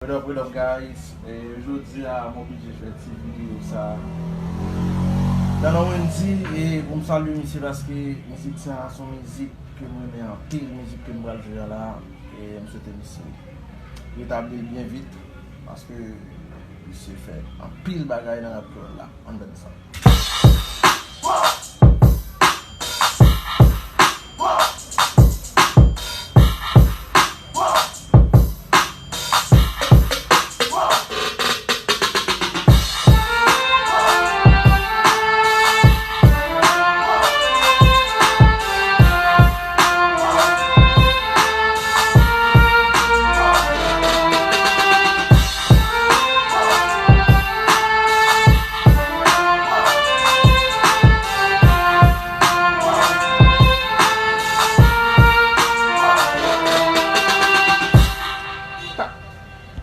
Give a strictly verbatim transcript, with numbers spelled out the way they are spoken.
What up, what up, guys? E jodi a, m oblije fè ti videyo sa. Dano Wendy, e pou m salye misye paske mizik sa se yon mizik ke m renmen anpil, mizik ke m pral jwe a la. E m swete misye retabli l byen vit paske misye fè anpil bagay nan rap kreyòl la. Ann tande sa.